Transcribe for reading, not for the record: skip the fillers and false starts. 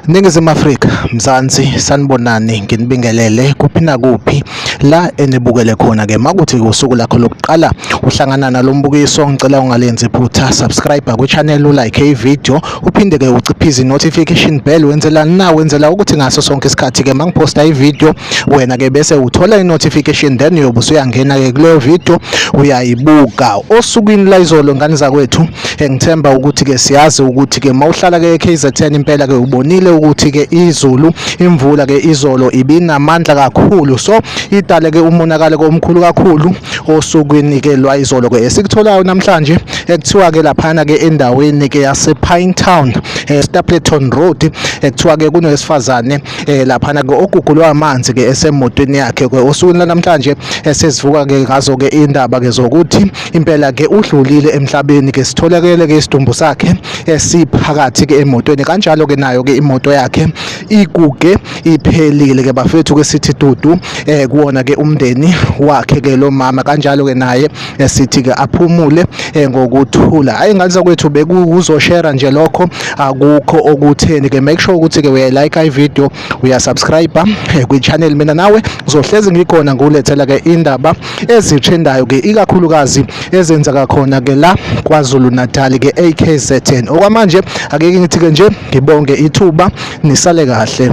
Ningizimu Afrika, Mzansi, sanibonani, nginibingelele kuphi nakuphi la enibukele khona ke. Makuthi usuku lakho lokuqala uhlangana nalombukiso, ngicela ungalenzi iphutha, subscribe kwi-channel, ulike i-video, uphinde ke uciphize i-notification bell. Wenzelani na? Wenzela ukuthi ngaso sonke isikhathi ke mangiphosta i-video, wena ke bese uthola i-notification, then uyobe usuyangena ke kuleyo video uyayibuka. Osukwini layizolo, ngane zakwethu, ngithemba ukuthi ke siyazi ukuthi ke mawuhlala ke eKZN, impela ke ubonile ukuthi ke izulu, imvula ke izolo ibinamandla kakhulu, so idale ke umonakalo omkhulu kakhulu osukwini ke lwayizolo. Ke esikutholayo namhlanje, ekuthiwa ke laphana ke endaweni ke yase Pinetown, Stapleton Road, ekuthiwa ke kunowesifazane laphana ke ogugulwa amanzi ke esemotweni yakhe. Ke osukwini namhlanje esizivuka ke ngazo ke indaba ke zokuthi impela ke udlulile emhlabeni ke, sitholakele ke isidumbu sakhe esiphakathi ke emotweni, kanjalo ke nayo ke imoto yakhe iguge iphelile ke. Bafethu, ke sithi dudu kuwona ke umndeni wakhe ke lo mama, kanjalo ke naye esithi ke aphumule ngokuthula. Hayi, ngane zakwethu, bekuzoshare nje lokho, akukho okutheni ke. Make sure ukuthi ke uyayilike i-video, uyasubscribe kwi-channel. Mina nawe ngizohlezi ngikhona ngulethela ke indaba ezitrendayo ke, ikakhulukazi ezenzeka khona ke la KwaZulu Natal ke eKZN. Okwamanje ake ngithi ke nje ngibonge ithuba, nisale kahle.